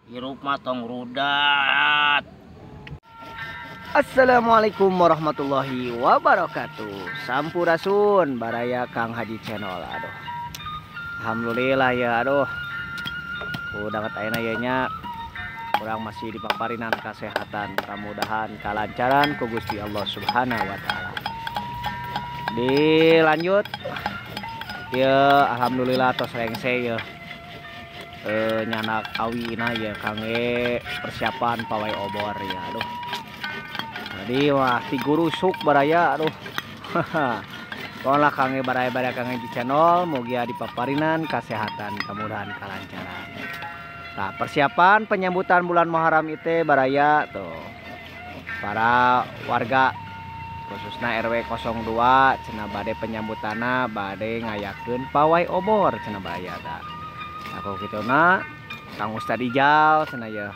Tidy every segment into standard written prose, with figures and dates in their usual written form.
Hirup mah tong rudat. Assalamualaikum warahmatullahi wabarakatuh. Sampurasun baraya Kang Haji Channel. Aduh, alhamdulillah ya, aduh. Udah ayeuna ye nya urang masih dipaparinan kesehatan, kemudahan, kelancaran ku Gusti Allah Subhanahu wa taala. Dilanjut ya, alhamdulillah tos rengse ya. Nyandak awina ya kangge persiapan pawai obor ya. Aduh. Tadi wah tigurusuk baraya, aduh. Pokoknya kangge baraya-baraya Kang Haji Channel mugia dipaparinan kesehatan, kemudahan, kelancaran. Nah, persiapan penyambutan bulan Muharram itu baraya tuh para warga khususnya RW 02 cenah bade penyambutana bade ngayakeun pawai obor cenah baraya tah. Aku kitu na Kang Ustad Ijal cenah ya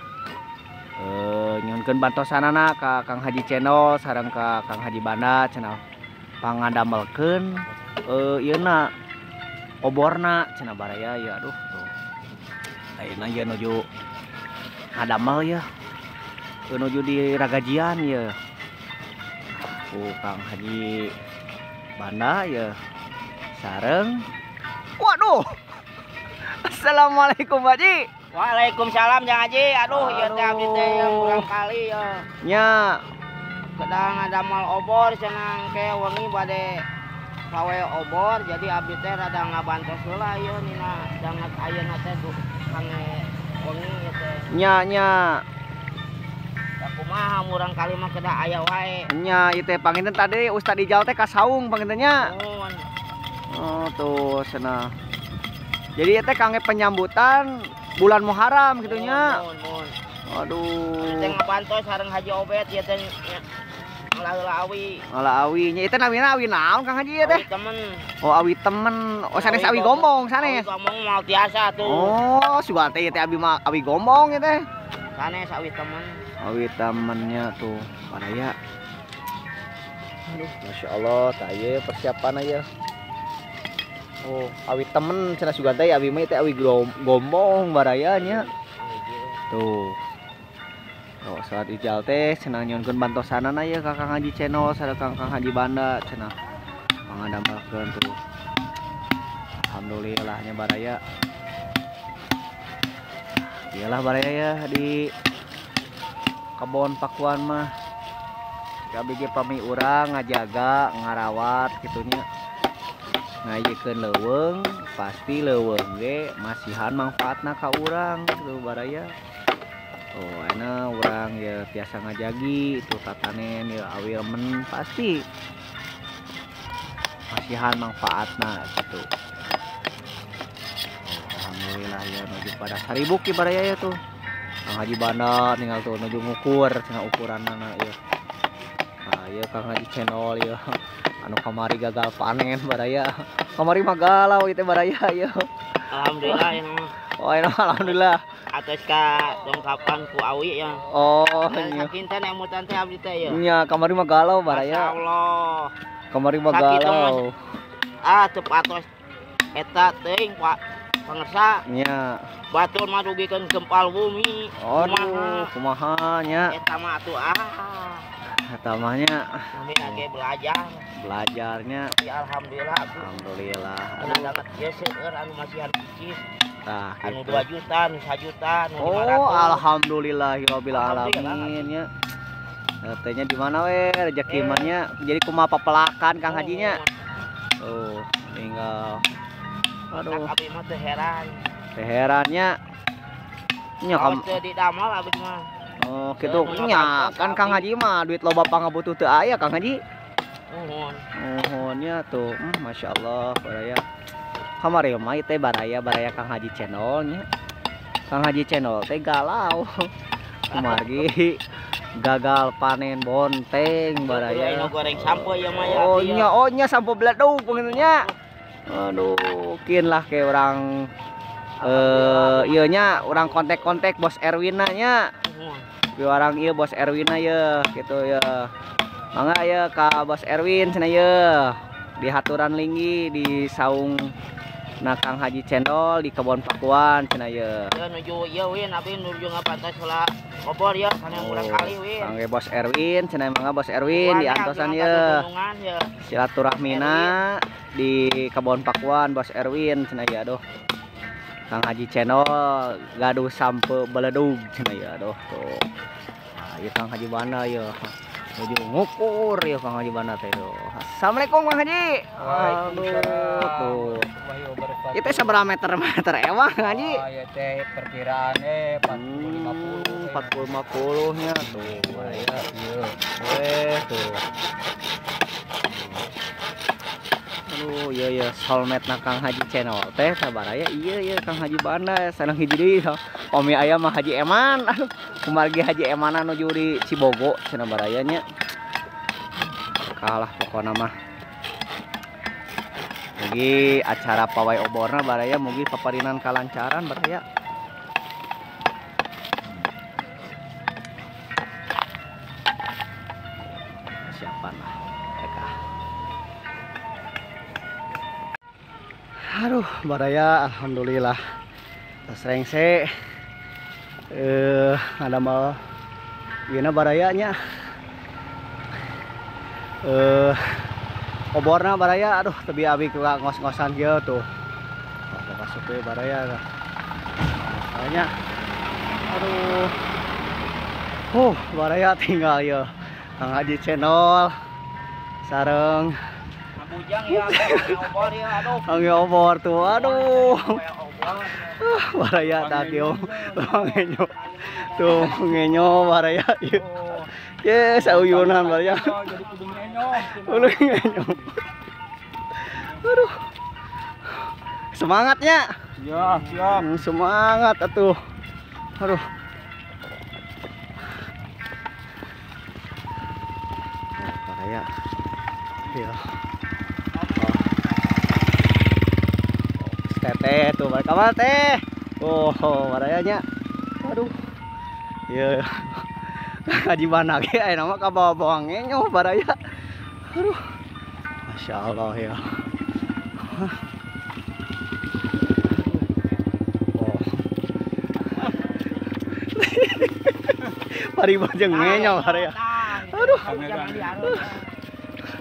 nyuhunkeun bantosanana ka Kang Haji Channel sareng ka Kang Haji Banda cenah pangadamelkeun ieu na oborna cenah baraya ya. Aduh tuh ayeuna ye nuju ngadamel ya, nuju di ragajian ya ku Kang Haji Banda ya sareng. Waduh, assalamualaikum Pak Haji. Waalaikumsalam Jang Haji. Aduh, ieu teh abdi teh ya kurang kali ya. Nya Kedah ngadamel obor cenah ke wengi bade pawai obor, jadi abdi teh rada ngabantos heula ieu nina dangat ayeuna teh kangge wengi ieu teh. Nya nya. Da kumaha murang kali mah kedah aya wae. Nya ieu teh panginten tadi Ustad Ijal teh ka saung panginten nya. Nuhun. Oh tuh cenah. Jadi ieu teh kangge penyambutan bulan Muharram gitu nya. Nuhun, nuhun. Aduh. Teh ngabantos sareng Haji Obet ieu teh ngala awi. Ngala awi nya ieu teh namina awi naon Kang Haji ieu teh? Awi temen. Oh awi temen. Oh sanes awi gombong sanes. Awi gombong moal tiasa tuh. Oh sugan teh ieu teh abi mah awi gombong ieu teh. Sanes awi temen. Awi temennya tuh baraya. Aduh, Masya Allah, tah ieu persiapan aya. Oh, awi temen cenah sugan teh abi mah teh awi gombong baraya nya. Tuh. Oh, salat Ijal teh cenah nyuhunkeun bantosanana ya ka Kang Haji Channel sareng Kang Kang Haji Banda cenah pangadamelkeun tuh. Alhamdulillah nya baraya. Iyalah baraya ya di kebon Pakuan mah. Kabeh pami urang ngajaga, ngarawat kitu nya. Ngayekeun leuweung, pasti leuweung ge masihan mangfaatna ka urang kitu baraya. Oh, ayeuna urang ya tiasa ngajagi tuh tatanen ya awi remen pasti masihan mangfaatna gitu. Oh, alhamdulillah ya nuju pada saribuk ya baraya ya tuh. Kang Haji Banda tinggal tuh nuju ngukur cenah ukuranna ya. Nah, ieu Kang Haji Channel ya. Anu kamari gagal panen baraya. Kamari mah galau ieu teh baraya ya. Alhamdulillah ya. Oh, enak, alhamdulillah. Atos ka dongkapan ku awi ya. Oh, iya. Sakinten emutan teh abdi teh ya. Nya kamari mah galau baraya. Masyaallah. Kamari mah galau. Ah, teu patos eta teuing Pak pangersa. Nya. Batur mah rugikeun gempal bumi. Aduh, kumaha nya? Eta mah atuh ah. Eta mah nya. Kami lagi belajar. Belajarnya. Ya alhamdulillah. Alhamdulillah. Anu dapat ieu seueur anu masihan picis. Tah, anu gitu. 2 juta, anu 1 juta, anu 500. Oh, alhamdulillahirabbil alamin nya. Teh di mana we rezeki mah nya. Jadi kumaha papelakan Kang Haji nya. Tuh, tinggal. Aduh. Abdi mah teu heran. Teu heran nya. Nya kam teu didamel abdi mah. Oh, kitu nya kan Kang Haji mah duit loba pangabutuh teu aya Kang Haji. Nuhun. Nuhun nya tuh. Masyaallah baraya. Kamari mah teh baraya baraya Kang Haji Channel nya. Kang Haji Channel teh galau. Kumargi gagal panen bonteng baraya. Goreng sampo ya mah ya. Oh nya, oh nya sampo beledug panginten nya. Aduh, kin lah ke orang ieu nya urang kontak-kontak Bos Erwina nya. Bi orang ieu Bos Erwina ye gitu ya. Mangga ya ka Bos Erwin cenah ye. Di haturan linggi di saung Nah Kang Haji Cendol di Kebon Pakuan cenah ye. Ieu nuju ieu Win, abdi nuju ngapantos heula obor ya kana murang kali Win. Kangge Bos Erwin cenah mangga Bos Erwin di antosan ye. Silaturahmina di Kebon Pakuan Bos Erwin cenah ye aduh. Kang Haji Cendol gaduh sampe beledug cenah ye aduh tuh. Nah, ieu Kang Haji Banda ye. Nuju ngukur ya Kang Haji Banda teh. Assalamualaikum Kang Haji. Aduh tuh. Itu sabaraha meter ewang Haji? Oh, ieu teh perkiraane 40 50. 40 50 nya tuh. Iya, ieu. Weh tuh. Aduh, iya iya soulmate na Kang Haji Channel teh sabaraya iya iya Kang Haji Banda sareng hiji deui. Omi aya mah Haji Eman. Aduh, kumargi Haji Emanan nuju di Cibogo cenah baraya nya. Kalah pokona mah. Mugi acara pawai oborna baraya mugi paparinan kalancaran baraya. Persiapan lah mereka. Aduh baraya alhamdulillah. Tos rengse ngadamel ieu baraya nya. Oborna baraya aduh tebi abi ka ngos-ngosan kieu tuh. Masuk we baraya lah. Banyak. Aduh. Baraya tinggal ya. Kang Haji Channel sareng Bujang ya, obor ya, aduh. Kang obor tuh, aduh. Baraya tadi ngenyo. Tuh ngenyo baraya. Ye, sauyunan baraya. Jadi kudu ngenyo. Kudu ngenyo. Aduh. Semangatnya. Ya, siap. Semangat atuh. Aduh. Baraya. Ya. Teteh tuh, balik kamar teh. Oh, barayanya. Aduh. Ya. Haji Banda ge aya nama kabawa-bawa ngenyo baraya. Aduh. Masya Allah ya. Oh. Pari bajeng ngenyo baraya. Aduh.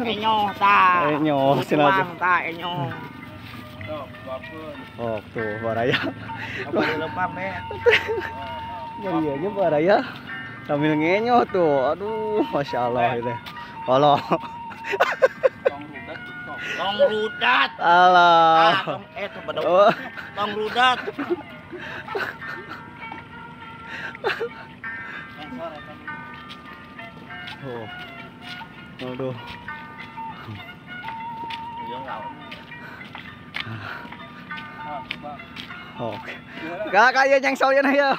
Enyo ta. Enyo cenah ta enyo. Oh tuh baraya. Lempang deh. Iya baraya sambil ngenyo tuh. Aduh, masya Allah gitu. Allah. Tong rudat. Allah. Tuh bedog. Tong rudat. Oh. Aduh. Oke. Gak kaya nyengsol ya ya.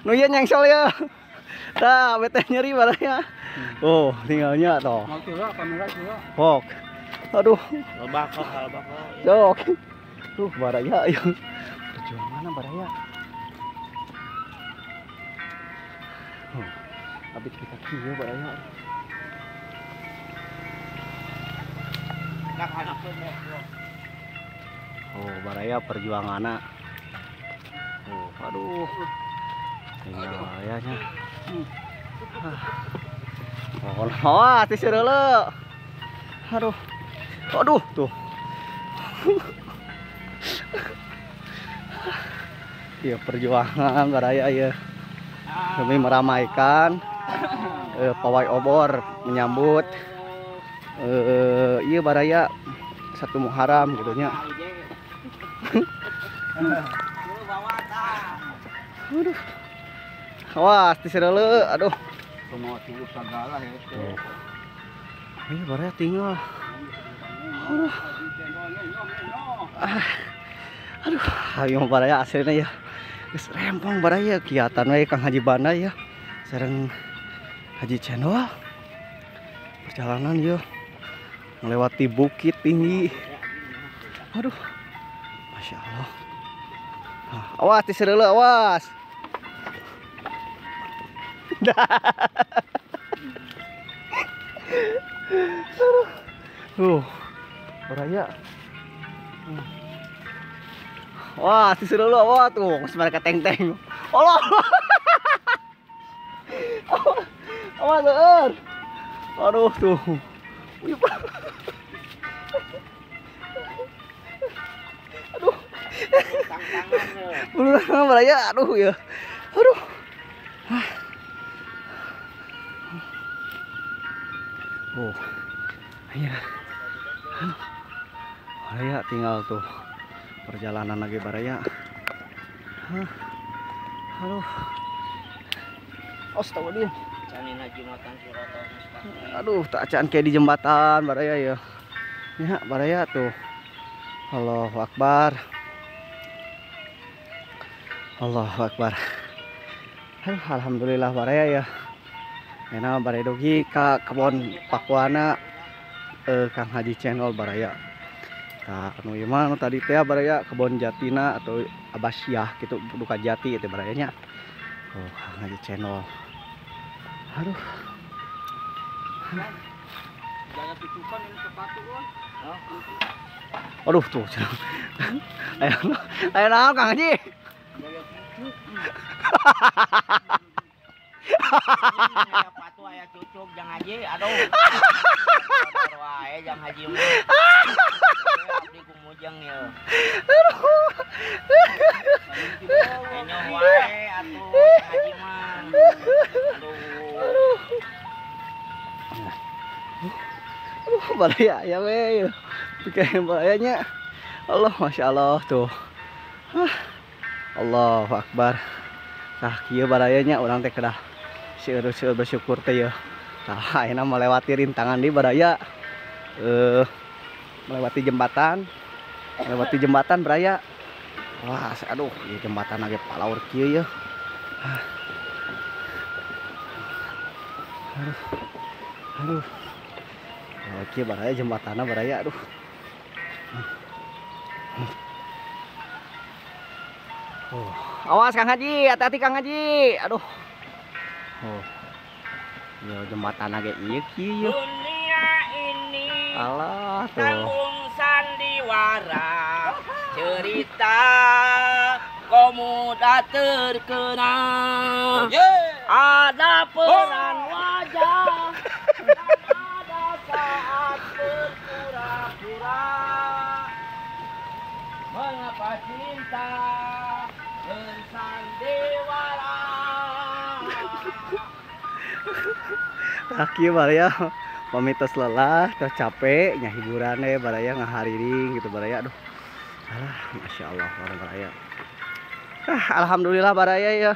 Nu ieu nyengsol ya. Tah, bete nyeri baraya. Oh, tinggalnya toh. Ok. Aduh. Lebak kok, lebak kok. Sok. Tuh baraya ya. Perjuangan baraya. Oh. Abis kita kieu baraya. Oh, baraya perjuanganna. Oh, aduh. Tinggal ya nya. Oh, awas disereuleuh. Aduh. Aduh, tuh. Ya perjuangan baraya ya. Demi meramaikan pawai obor menyambut iya baraya satu Muharram gitu nya. Aduh. Awas disereuleuh, aduh. Semua tilu sagala ya. Ini baraya tinggal. Aduh. Aduh, ayo baraya aslinya ya. Geus rempong baraya kiatan we Kang Haji Banda ya. Sareng Haji Channel. Perjalanan ya melewati bukit tinggi. Aduh. Masya Allah. Awas disereuleuh, awas. Tuh, baraya. Wah, sisir dulu. Wah, tuh mereka teng-teng. Allah. Awas, seueur. Aduh tuh. Aduh. Bulu tangan baraya, aduh ya. Aduh. Oh. Iya. Baraya tinggal tuh perjalanan lagi baraya. Aduh. Astagfirullah. Aduh, tak acan kayak di jembatan baraya ya. Ya, baraya tuh. Allahu Akbar. Allahu Akbar. Aduh, alhamdulillah baraya ya. Enak baraya dogi ka kebon pakuana Kang Haji Channel baraya. Tah anu ieu mah tadi teh baraya kebon jatina atau abasyah gitu duka jati itu barayanya. Oh, Kang Haji Channel. Aduh. Jangan tutupan ini sepatu kan. Aduh tuh. Ayo, ayo naon Kang Haji? Aya patu aya cucuk jang haji, aduh. Wae jang haji mah. Abdi kumujeng ye. Aduh. Enyoh wae atuh haji mah. Aduh. Aduh, baraya ya we. Pikiran barayanya. Allah, masya Allah tuh. Allahu Akbar. Tah kieu barayanya urang teh kedah seueur-seueur bersyukur teh ya. Tah ayeuna melewati rintangan di baraya. Melewati jembatan. Melewati jembatan baraya. Wah, aduh, ieu jembatan lagi palaur kieu ya. Aduh. Aduh. Oke, baraya jembatanna baraya, aduh. Oh, awas Kang Haji, hati-hati Kang Haji. Aduh. Oh. Yo jembatan ge ieu kieu. Dunia ini alah tuh. Tanggung sandiwara cerita komuda terkenal. Ada peran wajah dan ada saat berpura-pura. Mengapa cinta bersandiwara? Kaki baraya pamit tos lelah, tos capek, nya hiburan we baraya ngahariring gitu baraya. Aduh. Alah, masya Allah orang baraya. Ah, alhamdulillah baraya ya.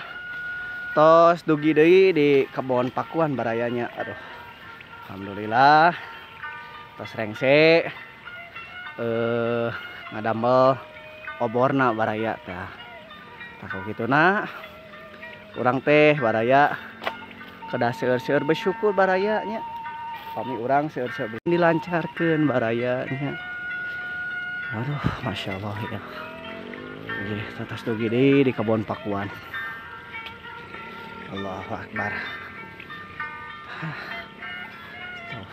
Tos dugi deui di kebon pakuan barayanya. Aduh. Alhamdulillah. Tos rengse ngadamel oborna baraya tah. Tah kituna urang teh baraya kedah seueur-seueur bersyukur baraya nya. Pami urang seueur-seueur dilancarkeun baraya nya. Aduh, masya Allah ya. Nggih, tos dugi deui di kebon pakuan. Allahu Akbar. Tuh.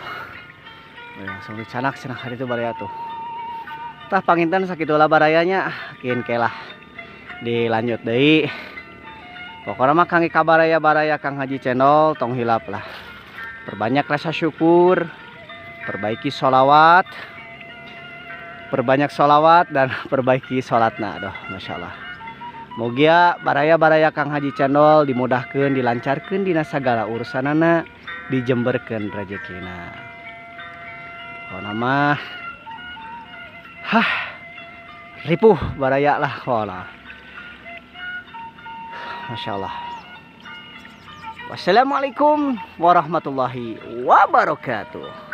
Langsung dicanak cenah hari itu baraya tuh. Tah panginten sakitulah barayanya, kin kelah dilanjut deui. Pokoknya mah kang kabaraya-baraya Kang Haji Channel tong hilap lah. Perbanyak rasa syukur, perbaiki sholawat, perbanyak sholawat dan perbaiki sholatna. Aduh, masya Allah. Mugia baraya-baraya Kang Haji Channel dimudahkeun, dilancarkeun dina sagala urusanana, dijemberkeun rezekina. Pokona mah hah ripuh baraya lah pokona. Masya Allah. Wassalamualaikum warahmatullahi wabarakatuh.